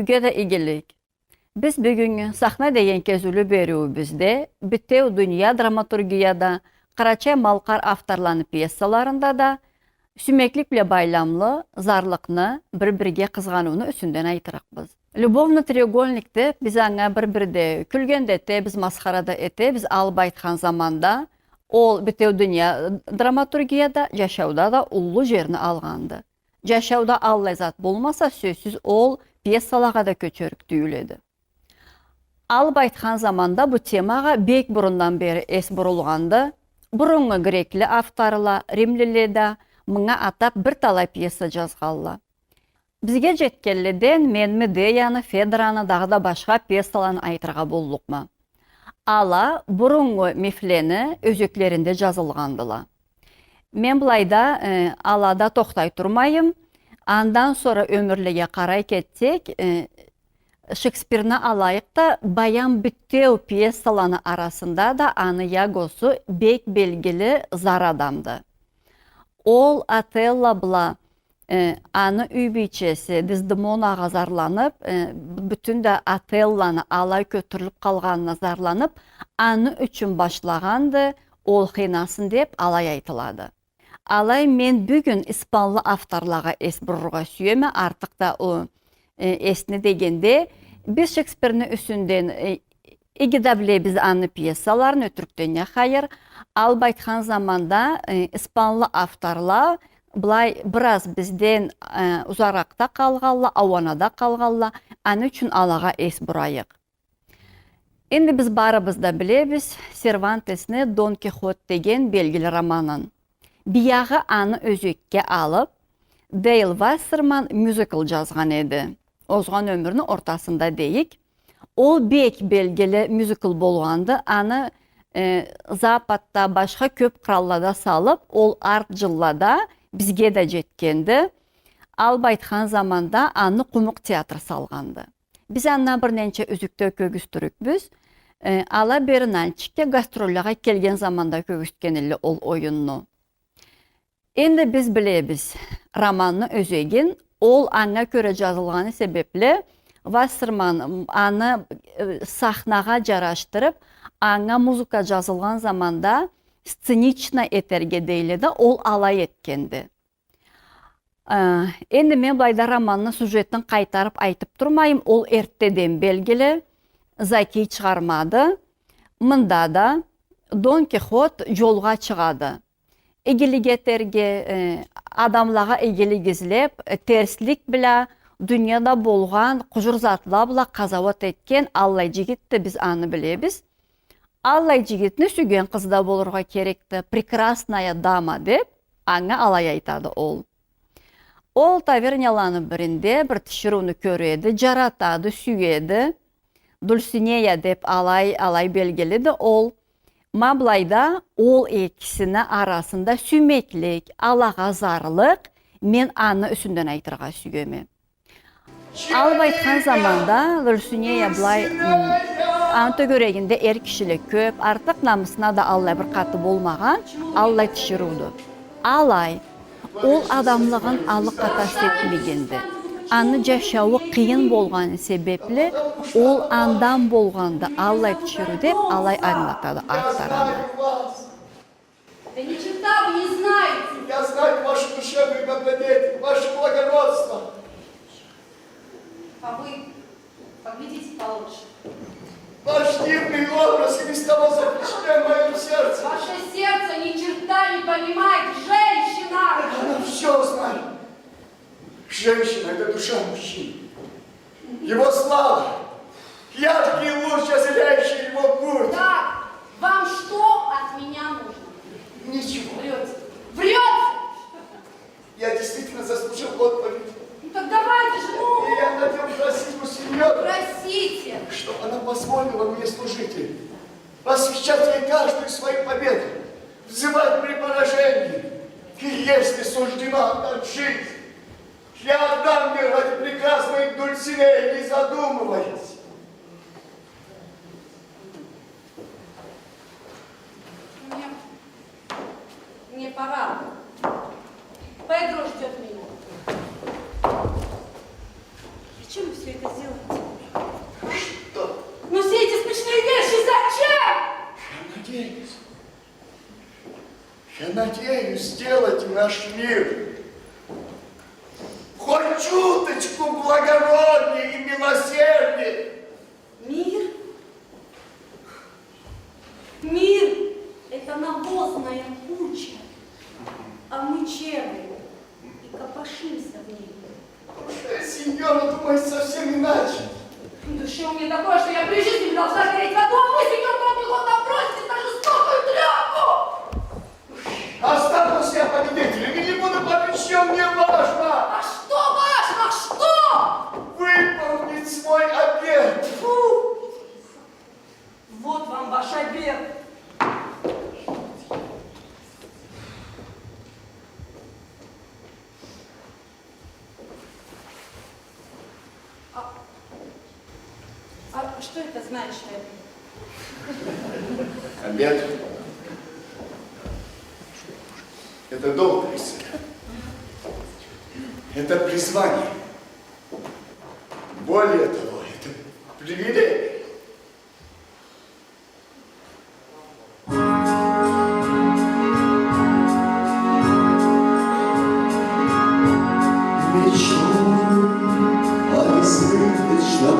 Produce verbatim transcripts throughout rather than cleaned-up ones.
Кёпге да игилик. Биз бюгюннгю «Сахна» деген кезиулю бериуюбюзде бютеу дуния драматургияда, къарачай-малкъар авторланы пьесаларында да сюймеклик бла байламлы зарлыкъны, бир-бирге къызгъаныуну юсюнден айтырыкъбыз. Любовный треугольник деб биз анга бир-бирде кюлген да этебиз, масхара да этебиз, алыб айтхан заманда ол бютеу дуния драматургияда, джашауда да уллу джерни алгъанды. Джашауда аллай зат болмаса, сёзсюз, ол пьесалагъа да кёчерик тюйюл эди. Алыб айтхан заманда бу темагъа бек бурундан бери эс бурулгъанды. Буруннгу грекли авторла, римлиле да мынга атаб бир талай пьеса джазгъанла. Бизге джетгенледен мен Медеяны, Федраны, дагъыда башха пьесаланы айтыргъа боллукъма. Ала буруннгу мифлени ёзеклеринде джазылгъандыла. Мен былайда, э, алада тохтай турмайым. Андан сора ёмюрлеге къарай кетсек, э, Шекспирни алайыкъ да, баям бютеу пьесаланы арасында да аны Ягосу бек белгили зар адамды. Ол Отелло бла, э, аны юй бийчеси Дездемонагъа зарланыб, э, бютюн да Отеллону алай кётюрюлюб къалгъанына зарланыб, аны ючюн башлагъанды ол хыйнасын деб алай айтылады. Алай мен бюгюн испанлы авторлагъа эс бурургъа сюеме, артыкъ да о, э, эсни дегенде, биз Шекспирни юсюнден, э, иги да билебиз аны пьесаларын, ётюрюкден не хайыр. Алыб айтхан заманда, э, испанлы авторла былай бир аз бизден, э, узаракъда къалгъанла, ауанада къалгъанла, аны ючюн алагъа эс бурайыкъ. Энди биз барыбыз да билебиз Сервантесни «Дон Кихот» деген белгили романын. Биягъы аны ёзекге алыб, Дейл Вассерман мюзикл джазгъан эди. Озгъан ёмюрню ортасында дейик. Ол бек белгили мюзикл болгъанды. Аны, э, Западда, башха кёб къраллада салыб, ол арт джыллада бизге да джетгенди. Алыб айтхан заманда аны Къумукъ театр салгъанды. Биз андан бир ненча юзюкде кёргюзтюрюкбюз. Э, ала бери Нальчикге гастроллагъа келген заманда кёргюзтген эдиле ол оюнну. Энди биз билебиз романны ёзегин, ол анга кёре джазылгъаны себебли Вассерман, м, аны, э, сахнагъа джарашдырыб, анга музыка джазылгъан заманда сценично этерге дейле да, ол алай этгенди. Э, энди мен былайда романны сюжетин къайтарыб айтыб турмайым, ол эртдеден белгили, закий чыгъармады. Мында да Дон Кихот джолгъа чыгъады. Игилик этерге, э, адамлагъа игилик излеб, э, терслик бла дунияда болгъан къужур затла бла къазауат этген аллай джигитди, биз аны билебиз. Аллай джигитни сюйген къызы да болургъа керекди, прекрасная дама деб, анга алай айтады ол. Ол таверняланы биринде бир тиширыуну кёреди, джаратады, сюеди. Дульсинея деб алай, алай белгилиди ол. Ма былайда ол экисини арасында сюймеклик, алагъа зарлыкъ, мен аны юсюнден айтыргъа сюеме. Алып айтхан заманда, Дульсинея былай, м, аны тёгерегинде эр кишиле кёп, артыкъ намысына да аллай бир къаты болмагъан, аллай тиширыуду. Алай, ол адамлыгъын алыкъа тас этмегенди. Аны джашауу къыйын болгъаны себепли, ол андан болгъанды аллай тиширыу деп алай ангылатады автор аны. Да ни черта вы не знаете. Я знаю вашу душевную добродетель, ваше благородство. А вы поглядите получше. Ваш дивный образ и без того запечатлен в моём сердце. Ваше сердце ни черта не понимает, женщина! Она всё знает. Женщина — это душа мужчины. Его слава, яркий луч, озаряющий его путь. Так, вам что от меня нужно? Ничего. Врёте. Врёте! Я действительно заслужил отповедь. Ну так давайте же, ну! И я хотел просить у сеньоры, просите, чтоб она позволила мне служить ей, посвящать ей каждую свою победу, взывать при поражении. И если суждено отдать жизнь, я отдам её ради прекрасной Дульсинеи, не задумываясь. Мне, мне пора. Педро ждёт меня. Зачем вы всё это сделали? Надеюсь сделать наш мир хоть чуточку благороднее и милосерднее. Мир? Мир — это навозная куча, а мы черви и копошимся в ней. Сеньора думает совсем иначе. В душе у меня такое, что я при жизни не должна гореть в аду, а вы, сеньор Дон Кихот, наброситесь на жестокую трёпку! Останусь я победителем или буду побеждён, не важно! А что важно, что? Выполнить свой обет! Тьфу! Вот вам ваш обед! А, а что это значит? Обед. Это долг, Присцилла. Это призвание. Более того, это привилегия. Мечтой о несбыточном,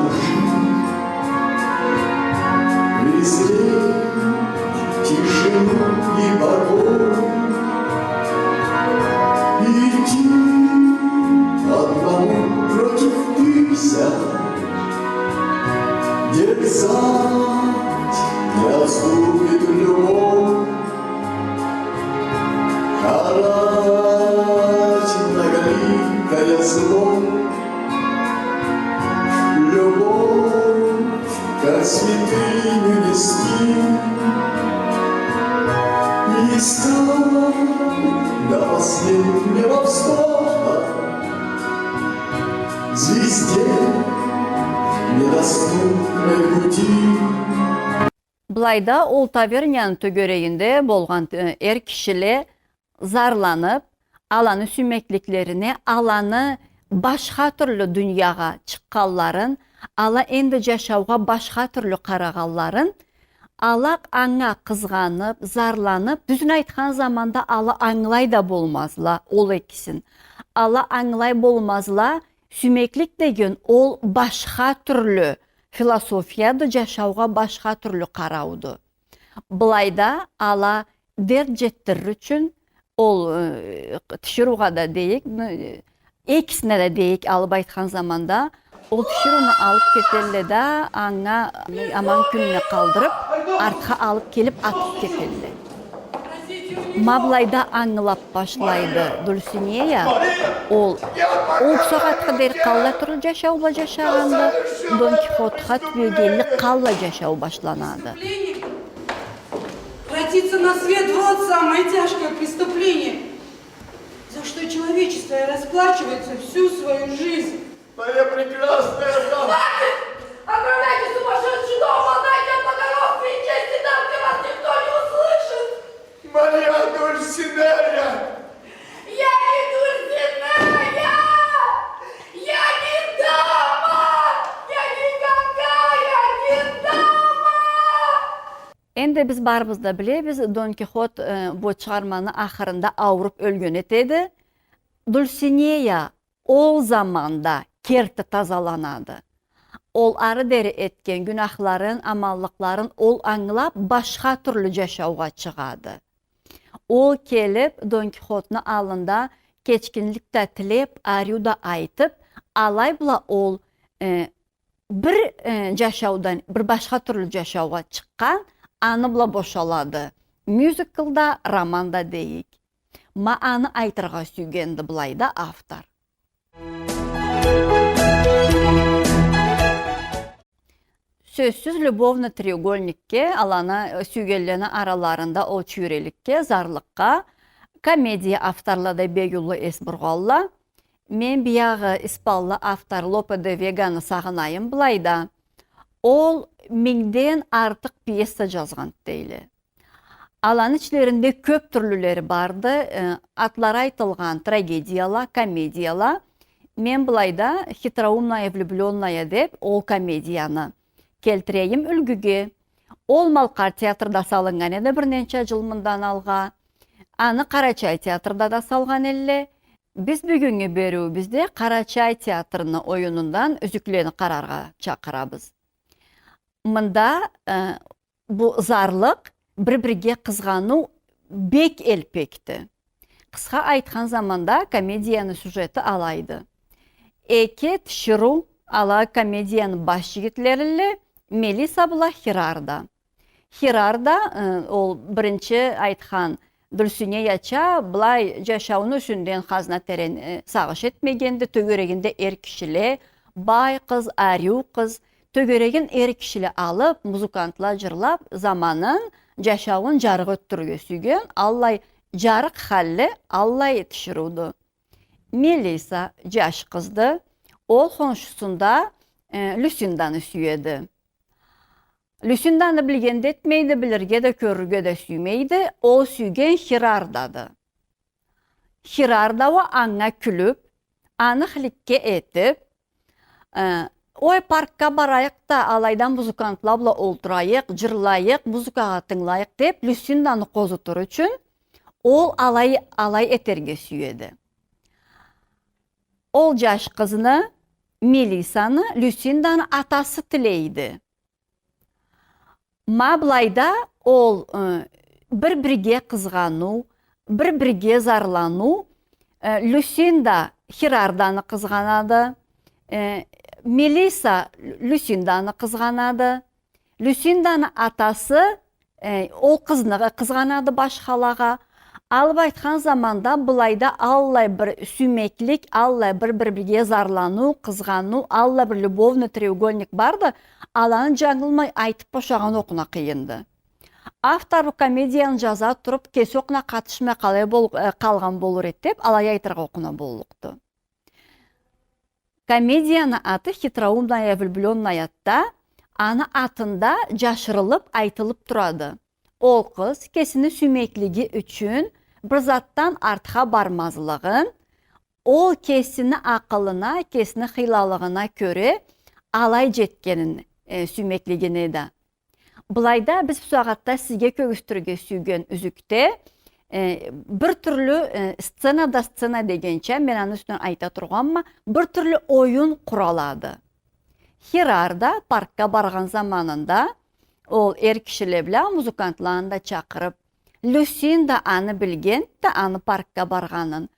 презреть тишину и покой, идти одному против тысяч, дерзать не отступит любовь. Карать многоликое зло, любовь как святыню нести, искать до последнего вздоха звезде недоступной пути. Былайда ол таверняны тёгерегинде болгъан, э, эр кишиле зарланып, аланы сюймекликлерине, аланы башха тюрлю дуниягъа чыкъгъанларын, ала энди джашаугъа башха тюрлю къарагъанларын, ала анга къызгъанып, зарланып, тюзюн айтхан заманда ала ангылай да болмазла ол экисин. Ала ангылай болмазла, сюймеклик деген ол башха тюрлю философияды, джашаугъа башха тюрлю къарауду. Былайда ала дерт джетдирир ючюн ол, э, тиширыугъа да дейик, э, экисине да дейик, алып айтхан заманда, ол тиширыуну алып кетелле да, анга аман кюнюне къалдырып, артха алып келип атып кетелле. Ма былайда ангылап башлайды Дульсинея, ол, ол сагъатха дери къаллай тюрлю джашау бла джашагъанды, Дон Кихотха тюбегенли къаллай джашау башланады. Преступление. Родиться на свет — вот самое тяжкое преступление, за что человечество и расплачивается всю свою жизнь. Моя прекрасная дама! Хватит! Отправляйтесь в сумасшедший дом, болтайте о благородстве и чести, там, где вас никто не услышит! Моя Дульсинея! Я не Дульсинея! Я не дама! Я никакая не дама! Энди биз барыбыз да билебиз, Дон Кихот, э, бу чыгъарманы ахырында ауруб ёлген этеди. Дульсинея ол заманда керти тазаланады. Ол ары дери этген гюнахларын, аманлыкъларын ол ангылаб, башха тюрлю джашаугъа чыгъады. Ол келиб, Дон Кихотну аллында кечгинлик да тилеб, ариу да айтыб, алай бла ол, э, бир, э, джашаудан бир башха тюрлю джашаугъа чыкъгъан, аны бла бошалады. Мюзикл да, роман да дейик. Ма аны айтыргъа сюйгенди былайда автор. Сёзсюз, любовный треугольникге, аланы, э, сюйгенлени араларында ол чюйреликге, зарлыкъгъа, комедия авторла да бек уллу эс бургъанла. Мен биягъы испанлы автор Лопе де Веганы сагъынайым былайда. Ол мингден артыкъ пьеса джазгъан, дейле. Аланы ичлеринде кёб тюрлюлери барды, э, атлары айтылгъан трагедияла, комедияла. Мен былайда «Хитроумная влюблённая» деб ол комедияны келтирейим юлгюге. Ол Малкъар театрда салыннган эди бир ненча джыл мындан алгъа. Аны Къарачай театрда да салгъан элле. Биз бюгюннгю бериуюбюзде Къарачай театрны оюнундан юзюклени къараргъа чакъырабыз. Мында, э, бу зарлыкъ, бир-бирге къызгъаныу бек элпекди. Къысха айтхан заманда, комедияны сюжети алайды. Эки тиширыу, ала комедияны баш жигитлериле, Мелиса бла Хирарда. Хирарда, э, ол биринчи айтхан Люсинья ача, былай жашауну юсюнден хазна терен, э, сагъыш этмегенди, тёгерегинде эр кишиле, бай къыз, ариу къыз, тёгерегин эр кишиле алып, музыкантла жырлап, заманын, жашауун жарыкъ ётдюрюрге сюйген, аллай жарыкъ халли, аллай тиширыуду. Мелиса жаш къызды, ол хоншусунда, э, Люсинданы сюеди. Люсинданы билген да этмейди, билирге да, кёрюрге да сюймейди, ол сюйген Хирардады. Хирарда уа анга кюлюп, аны хыликке этип, э, «Ой, паркга барайыкъ да, алайда музыкантла бла олтурайыкъ, жырлайыкъ, музыкагъа тынгылайыкъ», — деп, Люсинданы къозутур ючюн, ол алай, алай этерге сюеди. Ол жаш къызны, Мелисаны, Люсинданы атасы тилейди. Ма былайда ол, э, бир-бирге къызгъаныу, бир-бирге зарланыу, э, Люсинда Хирарданы къызгъанады, э, Мелиса Люсинданы къызгъанады. Люсинданы атасы, э, ол къызны къызгъанады башхалагъа. Алып айтхан заманда, былайда аллай бир сюймеклик, аллай бир-бир-бирге зарланыу, къызгъаныу, аллай бир любовный треугольник барды, аланы жангылмай айтып бошагъан окъуна къыйынды. Автор бу комедияны жаза туруп, кеси окъуна къатышмай къалай бол-, э, къалгъан болур эди деп, алай айтыргъа окъуна боллукъду. Комедияны аты «Хитроумная влюблённая»ды да, аны атында жашырылып айтылып турады. Ол къыз кесини сюймеклиги ючюн бир затдан артха бармазлыгъын, ол кесини акъылына, кесини хыйлалыгъына кёре алай жетгенин, э, сюймеклигине да. Былайда биз бусагъатда сизге кёргюзтюрге сюйген юзюкде, э, бир тюрлю, э, сцена да сцена дегенча, мен аны юсюнден айта тургъанма, бир тюрлю оюн къуралады. Хирарда паркга баргъан заманында ол эр кишиле бла музыкантланы да чакъырып, Люсинда аны билген да, аны паркга баргъанын.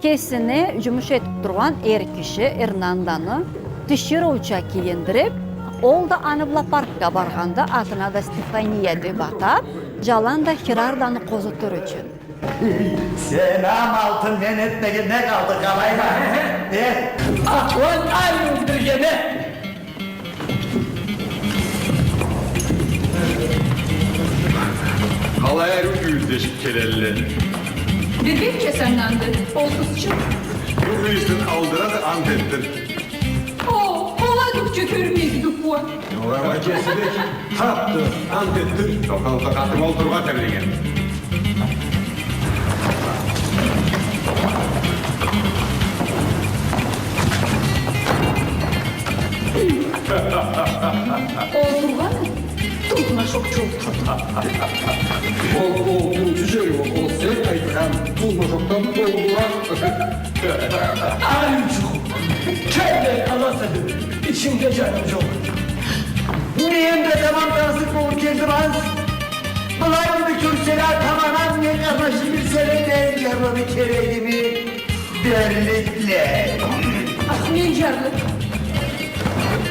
Кесине жумуш этип тургъан эр киши Эрнанданы тиширыуча кийиндирип, ол да аны бла паркга баргъанда, атына да Стефания деп атап, жаланда Хирарданы къозутур ючюн. Сен амалтын мен этмегенде къалдыкъ, къалайма? Э? Атлан айрылдыргъаны. Къалай ариу кюйюзлешип келелле. Бир бек кесаннанды, ол къызчыкъ. Бу къызны алдыра да ант этдир. О, къолай тюпче кёрмегенди бу. Олай кеси бек тапды, ант этдир. Тохта, тохта, къатым олтурургъа тебреген. Ол тургъаны тулмашокчу. Ол, ол туручу жери, ол, ол сен айтхан тулмашокдан толуракъ. Ариучукъ, кел да аласа, ичимде жаным жокъ. Мен да тамам тансыкъ болуп келдим аз. Былай муну кёрселе, таманам, мен къарнашым билселе, мен жарлыны керегими берликле. Ахмет жарлы.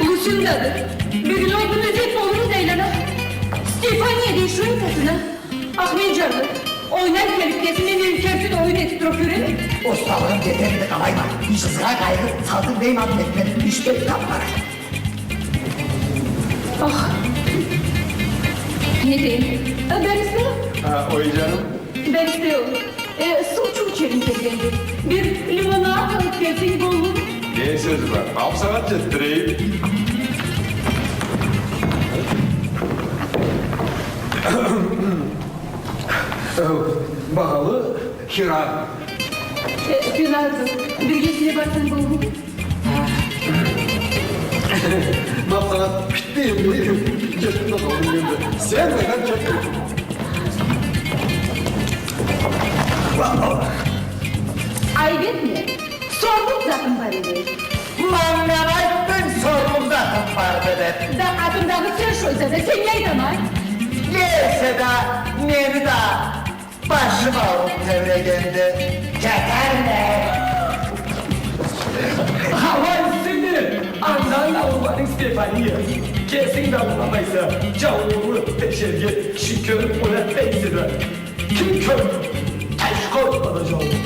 Люсиндады. Бюгюн ол бюгюн излеп болурбуз айлана. Стефания дей шуну къатына. Ахмет жарлы. Ойнай келип кесине, мен керти да оюн этип туруп кёреме. Осталыгъым жетер эди, къалайма. Иш ызгъа къайгъы салдым дейме, Ахмет, мен иш бек тап бара. Ах. Не дейим? Э, Бариста? А, ой, жаным. Бариста, э, суу ичерим келгенди. Бир лимонад алып келсенг боллукъду. Не сёз бар? Алты сагъат жетдирейим. Э, багъалы Хирар. Э, Хирар, биргесине барсанг боллукъду. Бап, сагъат битди энди. Жетдим да къалдым энди. Сен къайдан чыкъдынг? Айып этме, сорлукъ затым бар эди. Манга айтдынг, сорлукъ затым барды деп. Да атымдагъы сёз шойса да, сеннге айтама. Эсе да, мени да башым ауруб тебрегенди. Кетерме. Хауа иссиди, андан да ауругъанынг Стефания. Кесинг да ауругъанмайса, джауугъунгу тешерге шикёр ойлатмайса да. Ким кёрдю? Ташкъоргъа да джауугъу.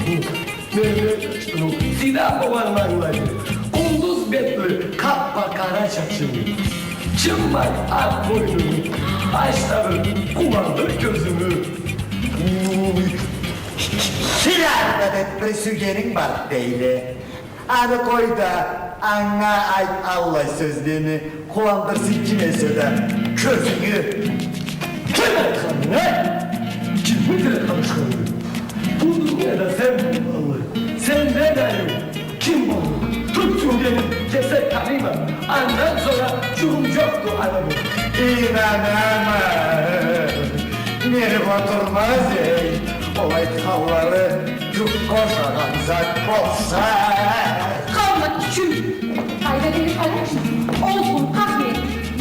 Мени сыйнаб болгъанын ангылайды. Къундуз бетли, къап-къара чачынгы, чыммай акъ бойнунгу, ач да бир къууандыр кёзюнгю. Сыйларда деп бир сюйгенинг бар дейле. Аны къой да, анга айт аллай сёзлени, къууандырсын ким эсе да кёзюнгю. Ким айтханын, а? Кимни тиле къарышханын? Бу дунияда сен болмагъанлай, сенден айры ким болур? Тюрк сюйгенин кесек таныйма, андан сора джугъум джокъду, ана бу. Ийнанама, мени къотурмаз, эй, ол айтханлары джукъгъа ушагъан зат болса. Къалма, кючюм. Къайда дери къалачы, ол къуру къахме,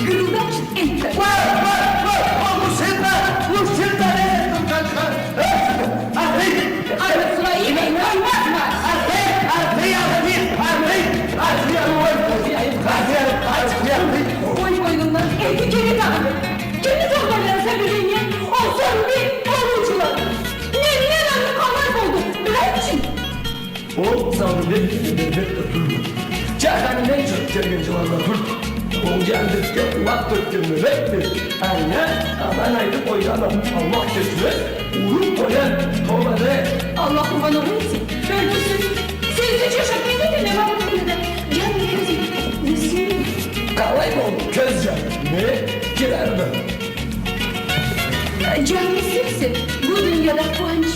гырылдачы, энтда. Уа, уа, уа, уа, Лусинда, Лусинда, не этдинг, къачхан? Артый! Артый! Артый! Ой, бойнунгдан эки кере тагъылды. Кимни соргъанларын сен билгеннге, ол сору бек болуучула. Менден аны къалай болду, билейчи. Ол Саулбек, Саулбек да тюлдю. Джаханимден чыгъыб келген джыланла тюлдю. Ол джандетге къууакъ тёкген мёлекди. Анга аман айтыб къойгъанма, Аллах кечмез, уруб къояр, тоба да. Аллах ургъан огъур этсин, ёлтюрсюн. Сенсиз джашаб не этеме, ма бу дунияда? Джан берсин, Лусинда. Къалай болду, кёз джаш? Не? Кирар да. Джангы сенсе, бу дунияда къууанч.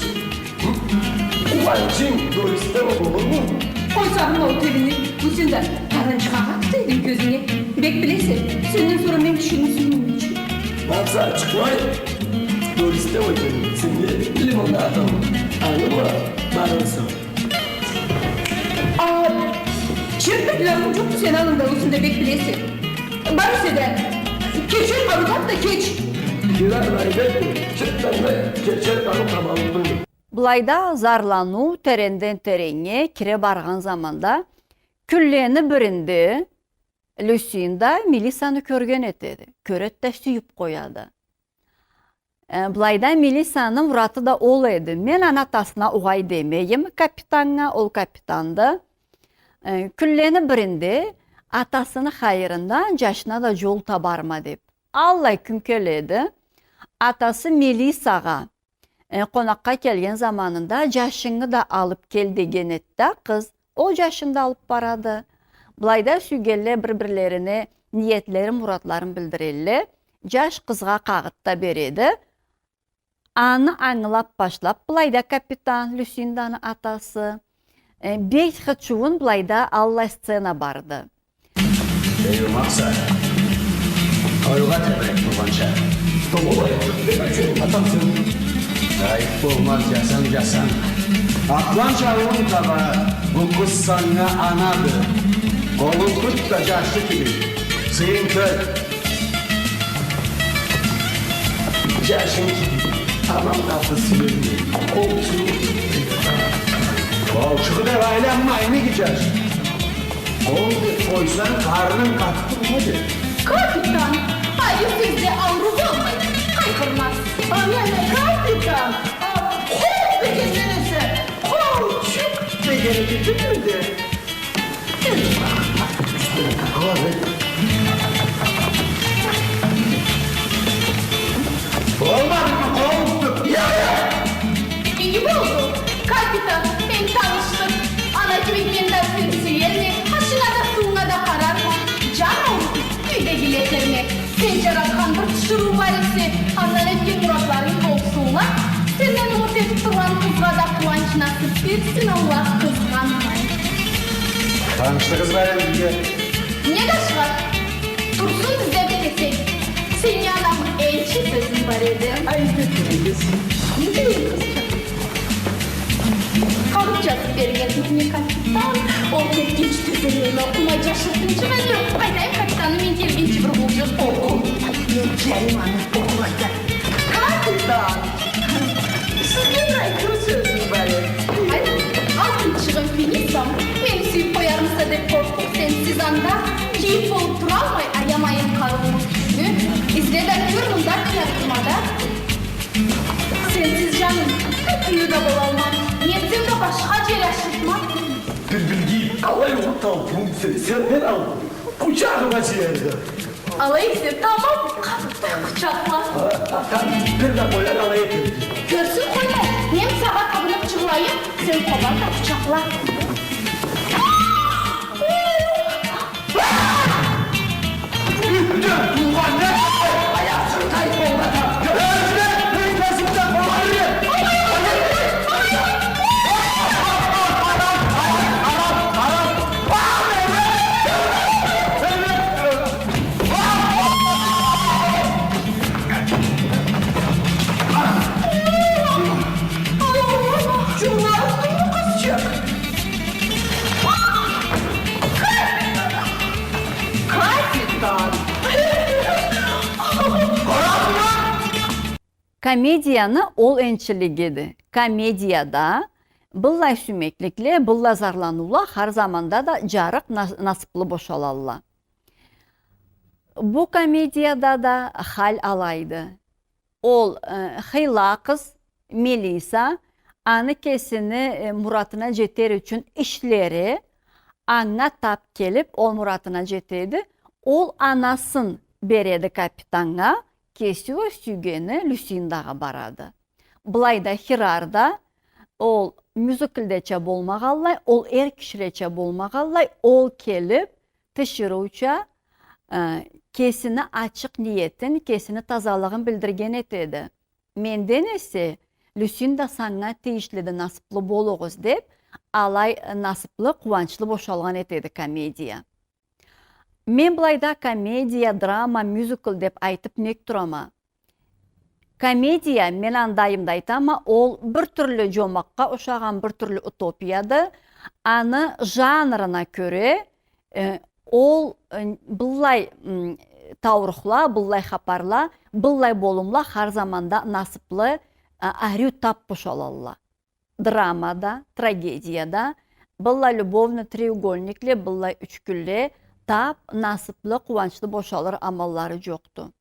Къууанчынг Дористе болурму? Къой сагъынма ол тебинни, Лусинда, таранчхагъа тутайдынг кёзюнге. Бек билесе, сенден сора мен кишини сюймейме. Бакъса, ачыкълай, Дористе экенинг, сеннге лимонадым, аны бла барырса. А, чырт бир лафым джокъду сени аллынгда, Лусинда, бек билесе. Бар эсе да, кечер, къарыусат да кеч. Кирар, айбек, чырт да, кечер, къарыу къабалыпдым. Былайда зарланыу теренден тереннге кире баргъан заманда, кюнлени биринде Люсинда Мелисаны кёрген этеди. Кёреди да, сюйюб къояды. Э, былайда Мелисаны мураты да ол эди. Мен аны атасына угъай демейим, капитаннга, ол капитанды. Э, кюнлени биринде атасыны хайырындан джашына да джол табарма деб. Аллай кюн келеди. Атасы Мелисагъа Э, къонакъгъа келген заманында, джашынгы да алыб кел деген эди да къыз. Ол джашын да алыб барады. Былайда сюйгенле бир-бирлерине ниетлерин, муратларын билдирелле. Джаш къызгъа къагъыт да береди. Аны ангылаб башлаб, былайда капитан, Люсинданы атасы, э, бек хычыуун былайда аллай сцена барды. Эй, умакъса. Тойгъа тебрек болгъанча. Томолай, бек ачыу, атам сен. Айыб болмаз, джасанг, джасанг. Атлан чалыуун таба, бу къыз санга анады. Къолун тут да, джашы кибик. Сыйын кёр. Джашынг кибик. Тамам таты сыйын. Къолчугъу. Къолчугъу деб айланма, иги джаш. Къол деб къойсанг, къарнынг къатыб турмайды. Капитан, ай, сизде ауруу болмай, къайгъырмаз. Ана не, капитан, а, къол дегенден эсе, къолчукъ дегени тюлдю. Болмадымы, къол тутуб? Иги болду. Капитан, мен танышдым. Ана кибик мен да сени сюерме, ашынга да, сууунга да къарарма. Джан ауруп, юйдегиле этерме. Сен джаратхан бир тиширыу бар эсе, андан этген муратларынг болсунла. Сенден умут этип тургъан къызгъа да къууанч насып этсин Аллах, къызгъанмай. Танышдыгъыз бары бизге. Не да шыгъар? Турсун бизде бир кесек. Сеннге анамы энчи сёзюм бар эди. Ай, не дейим, къызчыкъ? Ол кетгинчи тезелейме, окъумай джашыртынчы, мен да къайтайым, капитанны мен келгинчи бир болуучу. Окъу. Мен келейим аны окъумай да. Капитан! Сизге бир айтыр сёзюм бар эди. Айт, алтынчыгъым Финисам, мени сюйюп къоярмыса деп къоркъдум. Сенсиз анда кийик болуп туралмай, аямайын къарыуну. Изле да кёр, мында киярыкъма да. Сенсиз, джаным, бир кюннге да болалмам. Нетсем да башха джер ашыртмам. Билбилгий, къалай уллу талпыуум сени, сенден алгъын къучагъыма джыяргъа. Алай эсе, тамам, къаты къучакъла. Бир да къояр, алай этейим. Кёрсюн, къоймай. Мен сагъа табынып джырлайым, сен къобар да къучакъла. Капитан! Комедияны ол энчилиги эди. Комедияда быллай сюймекликле, быллай зарланыула хар заманда да джарыкъ, нас-, насыплы бошалалла. Бу комедияда да хал алайды. Ол, э, хыйла къыз Мелиса, аны кесини, э, муратына джетер ючюн ишлери анга тап келип, ол муратына джетеди. Ол анасын береди капитаннга, кеси уа сюйгени Люсиндагъа барады. Былайда Хирар да, ол мюзиклдеча болмагъанлай, ол эр кишилеча болмагъанлай, ол келип, тиширыуча, э, кесини ачыкъ ниетин, кесини тазалыгъын билдирген этеди. Менден эсе Люсинда санга тийишлиди, насыплы болугъуз, деп, алай насыплы, къууанчлы бошалгъан этеди комедия. Мен былайда комедия, драма, мюзикл деп айтып нек турама? Комедия, мен андайымда айтама, ол бир тюрлю джомакъгъа ушагъан бир тюрлю утопияды. Аны жанрына кёре, э, ол, э, быллай, м, таурухла, быллай хапарла, быллай болумла хар заманда насыплы, а, ариу тап бошалалла. Драмада, трагедияда быллай любовный треугольникле, быллай ючкюлле тап насыплы, къууанчлы бошалыр амаллары джокъду.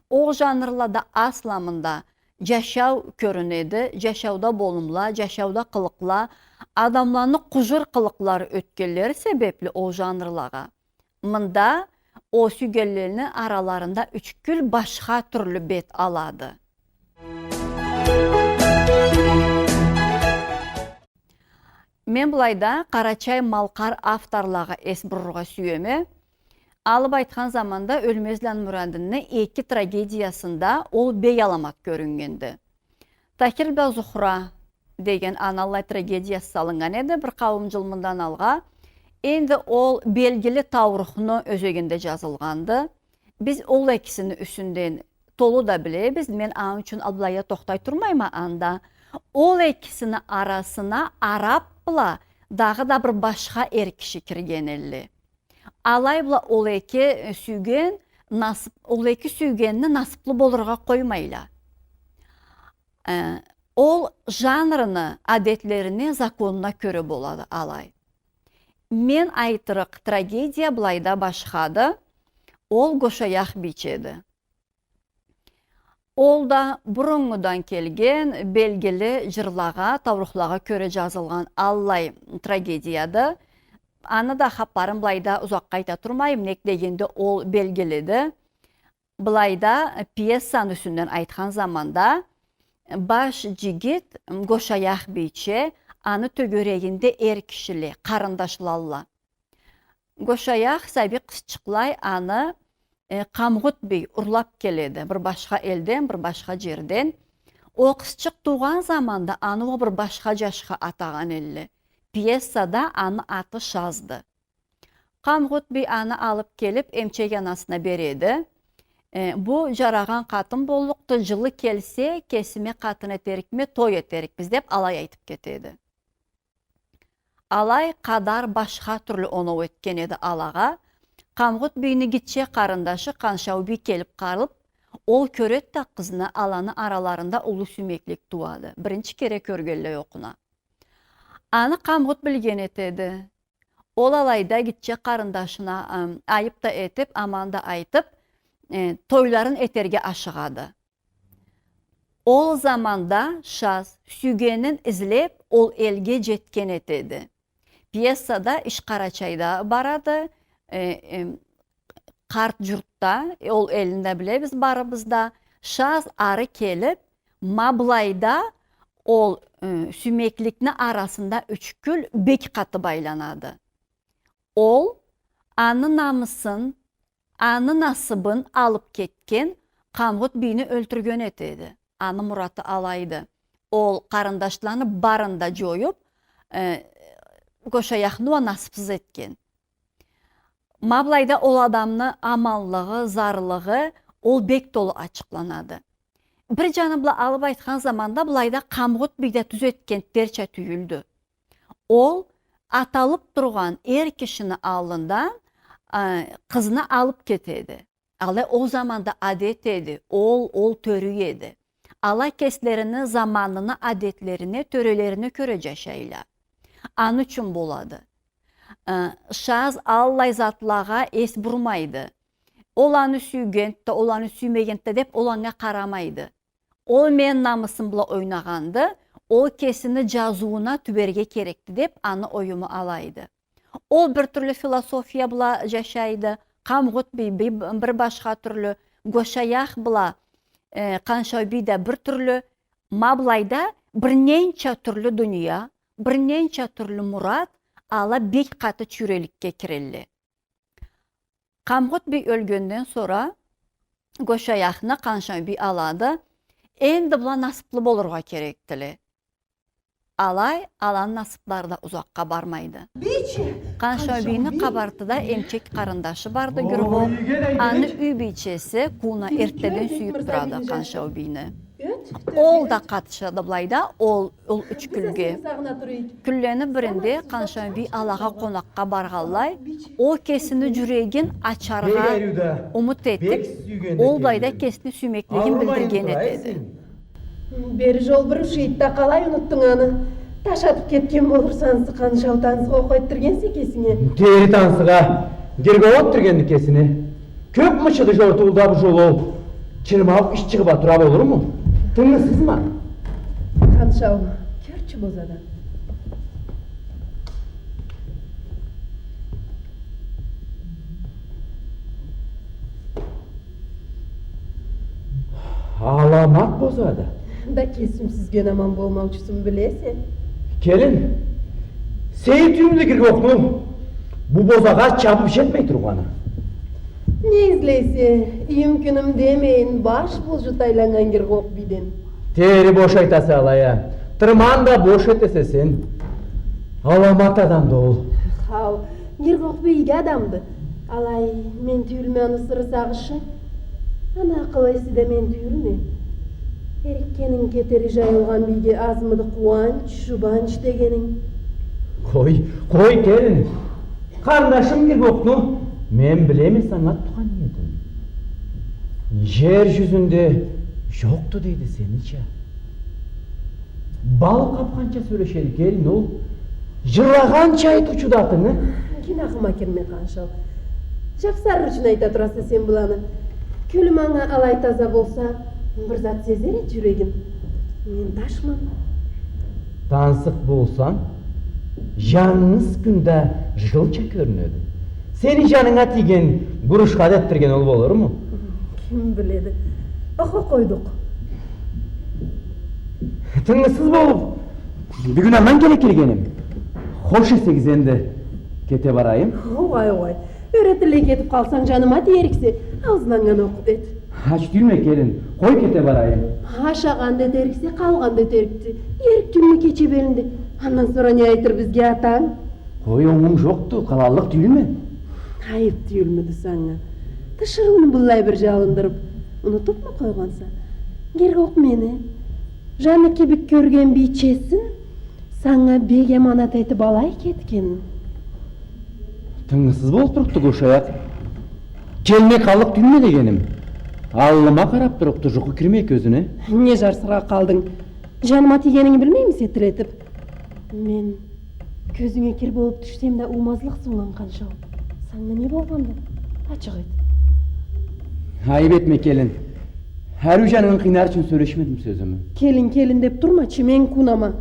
Ол жанрлада асламында джашау кёрюнеди, джашауда болумла, джашауда къылыкъла, адамланы къужур къылыкълары ётгенлери себепли ол жанрлагъа. Мында ол сюйгенлени араларында ючкюл башха тюрлю бет алады. Мен былайда къарачай-малкъар авторлагъа эс бурургъа сюеме. Алып айтхан заманда Ёлмезланы Мурадинни эки трагедиясында ол бек аламат кёрюннгенди. Тахир бла Зухра деген аны аллай трагедиясы салыннган эди бир къауум джыл мындан алгъа. Энди ол белгили таурухну ёзегинде джазылгъанды. Биз ол экисини юсюнден толу да билебиз. Мен аны ючюн алай а тохтай турмайма анда. Ол экисини арасына араб бла дагъыда бир башха эр киши кирген элле. Алай бла ол эки, э, сюйген насып-, ол эки сюйгенни насыплы болургъа къоймайла. Э, ол жанрыны адетлерине, законуна кёре болады алай. Мен айтырыкъ трагедия былайда башхады. Ол Гошаях бийчеди. Ол да буруннгудан келген белгили джырлагъа, таурухлагъа кёре джазылгъан аллай трагедияды. Аны да хапарын былайда узакъгъа айта турмайым, нек дегенде ол белгилиди. Былайда пьесаны юсюнден айтхан заманда, баш джигит Гошаях бийче, аны тёгерегинде эр кишиле, къарындашлалла. Гошаях сабий къызчыкълай аны, э, Къамгъут бий урлап келеди, бир башха элден, бир башха джерден. Ол къызчыкъ туугъан заманда аны уа бир башха джашха атагъан элле. Пьесада аны аты Шазды. Къамгъут бий аны алып келип, эмчек анасына береди. Э, бу джарагъан къатын боллукъду, джылы келсе, кесиме къатын этерикме, той этерикбиз, деп алай айтып кетеди. Алай къадар башха тюрлю оноу этген эди алагъа. Къамгъут бийни гитче къарындашы Къаншау бий келип къалып, ол кёреди да къызны, аланы араларында уллу сюймеклик тууады. Биринчи кере кёргенлей окъуна. Аны Къамгъут билген этеди. Ол алайда гитче къарындашына, ам, айып да этип, аман да айтып, э, тойларын этерге ашыгъады. Ол заманда Шаз сюйгенин излеп, ол элге джетген этеди. Пьесада иш Къарачайда барады, э, эм, къарт джуртда, э, ол элни да билебиз барыбыз да. Шаз ары келип, ма былайда ол, э, сюймекликни арасында ючкюл бек къаты байланады. Ол аны намысын, аны насыбын алып кетген Къамгъут бийни ёлтюрген этеди. Аны мураты алайды. Ол къарындашланы барын да джоюп, э, Гошаяхны уа насыпсыз этген. Ма былайда ол адамны аманлыгъы, зарлыгъы, ол бек толу ачыкъланады. Бир джаны бла алып айтхан заманда былайда Къамгъут бий да тюз этгенлерча тюйюлдю. Ол аталып тургъан эр кишини аллындан, а, къызны алып кетеди. Алай ол заманда адет эди, ол, ол тёре эди. Ала кеслерини заманыны адетлерине, тёрелерине кёре джашайла. Аны ючюн болады. Э, Шаз аллай затлагъа эс бурмайды. Ол аны сюйгенди да, ол аны сюймегенди да деп, ол анга къарамайды. Ол мени намысым бла ойнагъанды, ол кесини джазыууна тюберге керекди деп, аны оюму алайды. Ол бир тюрлю философия бла джашайды. Къамгъут бий, бий бир башха тюрлю, Гошаях бла, э, Къаншау бий да бир тюрлю. Ма былайда бир ненча тюрлю дуния, бир ненча тюрлю мурат, ала бек къаты чюйреликге кирелле. Къамгъут бий ёлгенден сора Гошаяхны Къаншау бий алады, энди была насыплы болургъа керекдиле. Алай, аланы насыплары да узакъгъа бармайды. Къаншау бийни къабартыда эмчек къарындашы барды, Гюргъу. Аны юй бийчеси Куна эртдеден сюйюп турады Къаншау бийни. Ол да къатышады былайда, ол, ол ючкюлге. Кюнлени биринде Къаншау бий алагъа къонакъгъа баргъанлай, ол кесини джюрегин ачаргъа умут этип, ол былайда кесини сюймеклигин билдирген этеди. Бери джол бир ушайды да, къалай унутдунг аны? Таш атып кетген болурса ансы, Къаншау, тансыкъ окъу этдиргенсе кесинге. Тери тансыкъ а, гиргоу этдиргенди кесине. Кёп мычыды джортууда бу джол ол. Чырмау иш чыгъып а тура болурму? Тынгысызмы? Къаншау, кёрчю бозада. Аламат бозады. Да кесим сюйген аман болмаучусун билесе. Келин, сейир тюйюлмюдю Гиргокъну бу бозагъа чабып джетмей тургъаны? Не излейсе, юйюм-кюнюм демейин, баш болджу тайланнган Гиргокъ бийден. Тери бош айтаса алай а. Тырман да бош этесе сен. Аламат адамды ол. Хау, Гиргокъ бий иги адамды. Алай, мен тюйюлме аны сыры-сагъышы. Аны акъыл-эси да мен тюйюлме. Эриккенинг кетери джайылгъан бийге азмыды къууанч, джубанч дегенинг? Къой, къой, келин. Къарындашым Гиргокъну мен билеме, санга тукъан эдим. Джер джюзюнде джокъду дейди сенича. Бал къапханча сёлешеди, келин, ол. Джырлагъанча айтыучуду атынгы. Гюнахыма кирме, Къаншау. Джапсарыр ючюн айта тураса сен быланы. Кёлюм анга алай таза болса, бир зат сезер эди джюрегим. Мен ташман. Тансыкъ болсанг, джангыз кюн да джылча кёрюнеди. Сени джанынга тийген гурушха да этдирген ол болурму? Ким биледи. Охо, къойдукъ. Тынгысыз болуп, бюгюн андан келе келгеним. Хош эсегиз энди, кете барайым. Огъай, огъай. Ёретинлей кетип къалсанг, джаныма тиериксе, аузундан анга окъ эт. Ач тюйюлме, келин. Къой, кете барайым. Ашагъан да этериксе, къалгъан да этериксе. Эрик тюйюлмю кече белинде? Андан сора не айтыр бизге атанг? Къой, онгум джокъду, къалаллыкъ тюйюлме. Айып тюйюлмюдю санга? Тиширыуну быллай бир джалындырып, унутупму къойгъанса? Гиргокъ мени, джаны кибик кёрген бийчесин Санга бек аманат этип алай кетген. Тынгысыз болуп турукту Гошаякъ. Келмей къаллыкъ тюйюлме дегеним. Аллыма къарап турукту, жукъу кирмей кёзюне. Не жарсырап къалдынг? Жаныма тийгенинги билмеймисе, тилетип? Мен кёзюнге кир болуп тюшсем да, уумазлыкъсынг, Къаншау. Санга не болгъанды? Ачыкъ айт. Айып этме, келин. Ариу жанынгы къыйнар ючюн сёлешмедим сёзюмю. Келин, келин деп турмачы, мен кунама.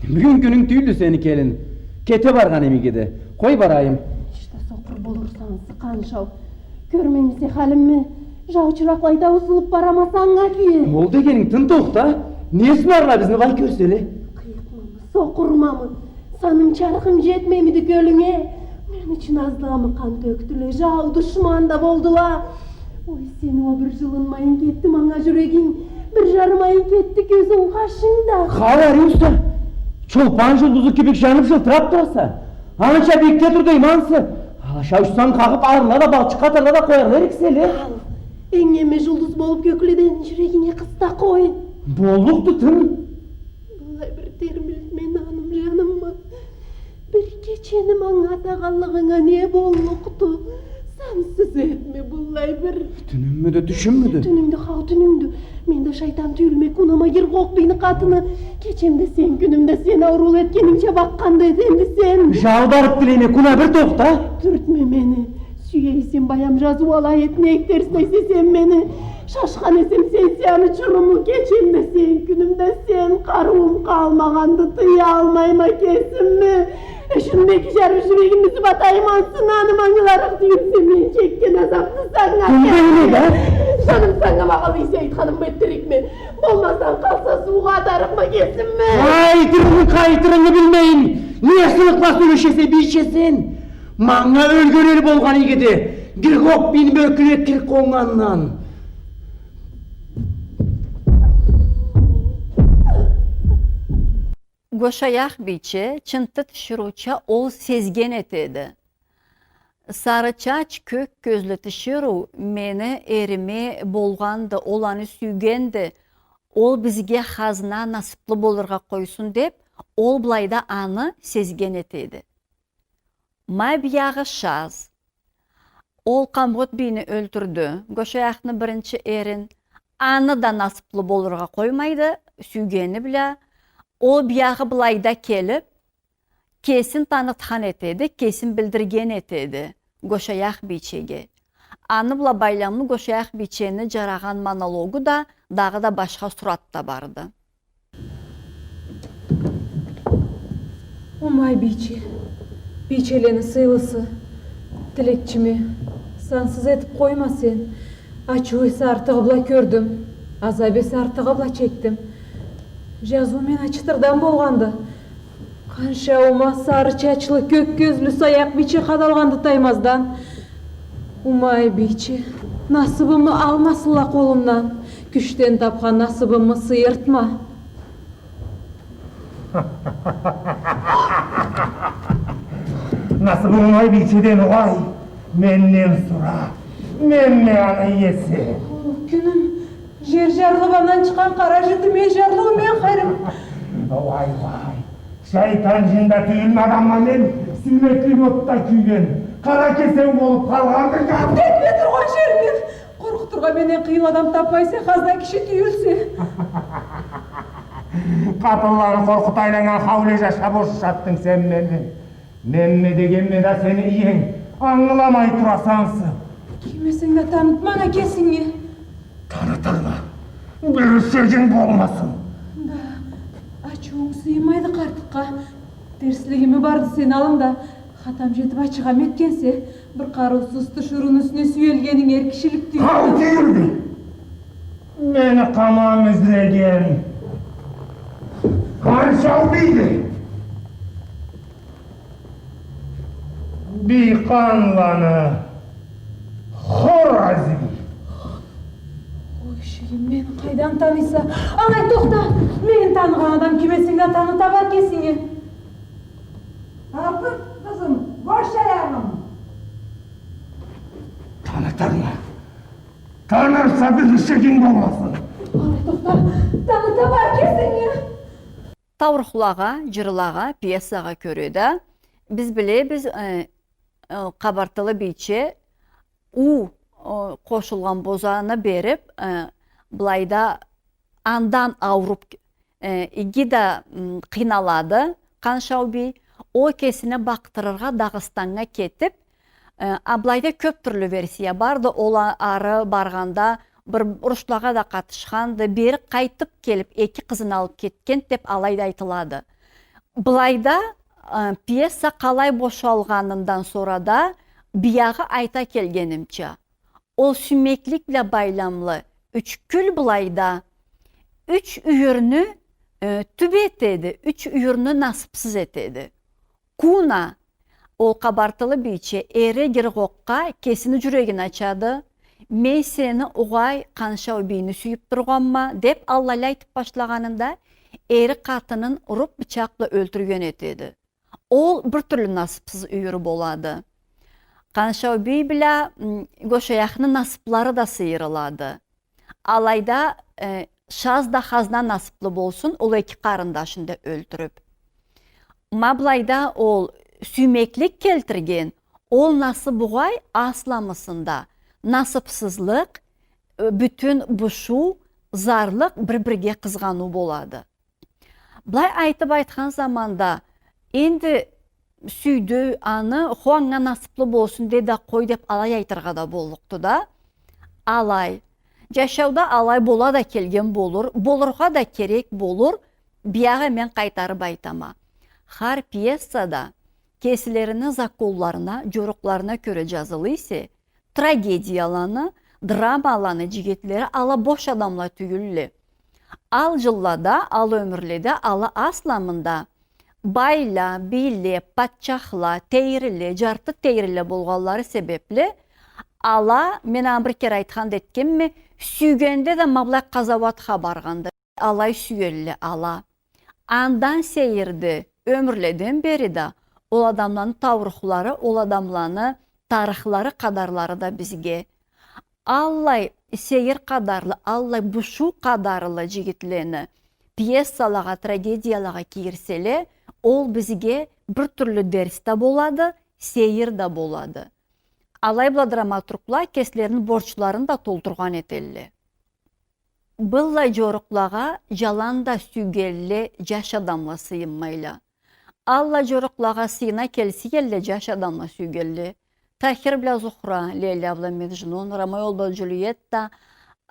Бюгюн кюнюнг тюйюлдю сени, келин. Кете баргъаным игиди. Къой, барайым. Иште сокъур болурса, Къаншау. Кёрмеймисе халимни? Жаучуракълай да узулуп барама, санга кюе. Ол дегенинг тын тохта. Не сунарла бизни, бай, кёрселе? Къыйыкъмамы, сокъурмамы? Саным-чархым жетмеймиди кёлюнге? Мен ючюн азламы къан тёкдюле, жау, душман да болдула. Ой, сени уа бир жылынмайын кетди манга жюрегинг, бир жарымайын кетди кёзюнг, къашынг да. Хау, ариуса, чолпан жулдузу кибик жанып жылтырап тураса. Анча бийикде тур дейме ансы. Алаша учсанг, къагъып алырла да, балчыкъгъа атарла да къоярла эрикселе. Ал, энг эме жулдуз болуп кёкледен жюрегинге къыс да къой. Боллукъду тын. Былай бир термилтме, наным-жанымы. Бир кечени манга атагъанлыгъынга не боллукъду? Сансыз этме былай бир. Тюнюммюдю, тюшюммюдю? Тюнюнгдю, хау, тюнюнгдю. Мен да шайтан тюйюлме, кунама Гиргокъ бийни къатыны. Кечем да сен, кюнюм да сен, аурулу этгенингча бакъгъан да эт энди сен. Жалбарып тилейме, куна, бир тохта. Тюртме мени. Сюе эсем, баям, жазыу алай эт, нек терслейсе сен мени? Шашхан эсем, сенсе аны чуруму, кечем да сен, кюнюм да сен, къарыуум къалмагъанды, тыялмайма кесими. Э, шуну эки жарым жюрегимни юзюп атайым ансы, наным, ангыларыкъ тюйюлсе мен чекген азапны санга. Кимге не да? Жаным, санга магъал ийсе, айтханымы этдирикме. Болмаса, къалса, суугъа атарыкъма кесими. Къайтырынгы, къайтырынгы билмейим. Не сылыкъла сёлешесе, бийче, сен? Манга ёлген эл болгъан игиди, Гиргокъ бийни мёркюне кир къоннгандан. Гошаякъ бийче, чынтты тиширыуча, ол сезген этеди. Сары чач, кёк кёзлю тиширыу мени эриме болгъанды, ол аны сюйгенди, ол бизге хазна, насыплы болургъа къойсун деп, ол былайда аны сезген этеди. Ма биягъы Шаз. Ол Къамгъут бийни ёлтюрдю, Гошаякъны биринчи эрин. Аны да насыплы болургъа къоймайды, сюйгени бла. Ол биягъы былайда келип, кесин танытхан этеди, кесин билдирген этеди Гошаякъ бийчеге. Аны бла байламлы Гошаякъ бийчени жарагъан монологу да дагъыда башха суратда барды. Умай бийче, бийчелени сыйлысы, тилекчиме, сансыз этип къойма сен. Ачыу эсе артыгъы бла кёрдюм, азап эсе артыгъы бла чекдим. Жазыу мен ачытырдан болгъанды. Къаншаума сары чачлы, кёк кёзлю саякъ бийче къадалгъанды таймаздан. Умай бийче, насыбымы алмасынла къолумдан, кючден тапхан насыбымы сыйыртма. Насыбынг Умай бийчеден угъай, менден сура, менме аны иеси. О, кюнюм, жер жарылып, андан чыкъгъан къара житим, эл жарылыу мен хайрым. Уай, уай. Шайтан жин да тюйюлме адамма мен, сюймеклик отда кюйген, къара кесеу болуп къалгъан бир жан. Тегме тургъан жериме! Къоркъутургъа менден къыйын адам тапмайса, хазна киши тюйюлсе. Къатынланы къоркъута айланнган хауле жашап ушатдынг сен мени. Менме дегенме да сени иенг, ангыламай тураса ансы. Ким эсенг да, таныт манга кесинги. Танытырма. Бир ишегинг болмасын. Да, ачыуунг сыйынмайды къартыкъгъа. Терслигими барды сени аллынгда. Хатам жетип ачыгъам этгенсе, бир къарыусуз тиширыуну юсюне сюелгенинг эр кишилик тюйюлдю. Къауучу юрдю. Мени къаман излеген Къаншау бийди. Бийкъанланы хорази. Ой, ишигим, мени къайдан таныйса? Алай, тохта! Мени таныгъан адам ким эсенг да, таныта бар кесинги. Тартып, къызым, къой шаягъым. Танытырма. Танырса, бир ишегинг болмасын. Алай, тохта! Таныта бар кесинги. Таурухлагъа, джырлагъа, пьесагъа кёре да, биз билебиз, э, э, къабартылы бийче у, э, къошулгъан бозаны берип, э, былайда андан ауруб, э, иги да, м, къыйналады Къаншау бий. Ол кесини бакътырыргъа Дагъыстаннга кетип, э, а былайда кёб тюрлю версия барды. Ол а-, ары баргъанда бир урушлагъа да къатышханды, бери къайтып келип, эки къызын алып кетген деп алай да айтылады. Былайда, э, пьеса къалай бошалгъанындан сора да, биягъы айта келгенимча, ол сюймеклик бла байламлы ючкюл былайда юч юйюрню, э, тюб этеди, юч юйюрню насыпсыз этеди. Куна, ол къабартылы бийче, эри Гиргъокъгъа кесини джюрегин ачады. «Мен сени угъай Къаншау бийни сюйюп тургъанма», — деп аллай айтып башлагъанында, эри къатынын уруп, бычакъ бла ёлтюрген этеди. Ол бир тюрлю насыпсыз юйюр болады. Къаншау бий бла, м, Гошаякъны насыплары да сыйырылады. Алайда, э, Шаз да Хазна насыплы болсун, ол эки къарындашын да ёлтюрюп. Ма былайда ол сюймеклик келтирген, ол насып угъай асламысында насыпсызлыкъ, э, бютюн бушуу, зарлыкъ, бир-бирге къызгъаныу болады. Былай айтып айтхан заманда, энди сюйдю аны, хо, анга насыплы болсун, де да къой деп алай айтыргъа да боллукъду да. Алай. Джашауда алай бола да келген болур, болургъа да керек болур, биягъы мен къайтарып айтама. Хар пьесада кеслерини законларына, джорукъларына кёре джазылы эсе, трагедияланы, драмаланы джигитлери ала бош адамла тюйюлле. Ал джыллада, ал ёмюрледе ала асламында байла, бийле, патчахла, тейриле, джарты тейриле болгъанлары себепли, ала, мен аны бир кере айтхан да этгенме, сюйгенде да ма былай къазауатха баргъанды. Алай сюелле ала. Андан сейирди, ёмюрледен бери да ол адамланы таурухлары, ол адамланы тарыхлары, къадарлары да бизге. Аллай сейир къадарлы, аллай бушуу къадарлы джигитлени пьесалагъа, трагедиялагъа кийирселе, ол бизге бир тюрлю дерс да болады, сейир да болады. Алай бла драматургла кеслерини борчларын да толтургъан этелле. Быллай джорукълагъа джалан да сюйгенле джаш адамла сыйынмайла. Аллай джорукълагъа сыйына келсе элле джаш адамла сюйгенле. Тахир бла Зухра, Лейля бла Меджнун, Ромео бла Джульетта,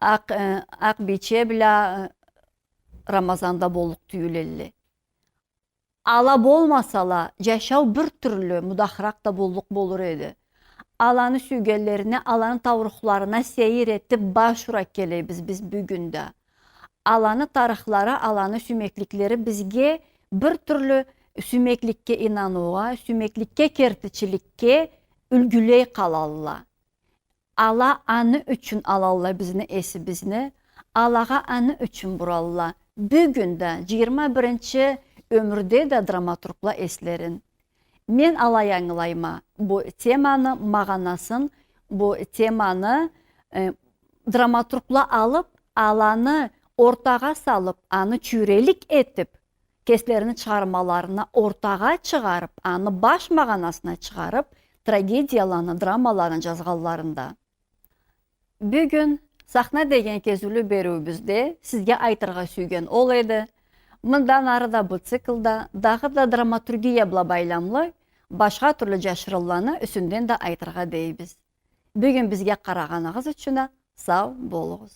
Акъ-, э, Акъбийче бла, э, Рамазан да боллукъ тюйюл элле. Ала болмасала, джашау бир тюрлю, мудахыракъ да боллукъ болур эди. Аланы сюйгенлерине, аланы таурухларына сейир этип баш ура келебиз биз бюгюн да. Аланы тарыхлары, аланы сюймекликлери бизге бир тюрлю сюймекликге ийнануугъа, сюймекликге, кертичиликге юлгюлей къалалла. Ала аны ючюн алалла бизни эсибизни, алагъа аны ючюн буралла. Бюгюн да, джыйырма биринчи ёмюрде да драматургла эслерин. Мен алай ангылайма бу теманы магъанасын, бу теманы, э, драматургла алып, аланы ортагъа салып, аны чюйрелик этип, кеслерини чыгъармаларына ортагъа чыгъарып, аны баш магъанасына чыгъарып, трагедияланы, драмаланы джазгъанларында. Бюгюн «Сахна» деген кезиулю бериуюбюзде сизге айтыргъа сюйген ол эди. Мындан ары да бу циклда дагъыда драматургия бла байламлы башха тюрлю джашырынланы юсюнден да айтыргъа дейбиз. Бюгюн бизге къарагъаныгъыз ючюн а сау болугъуз.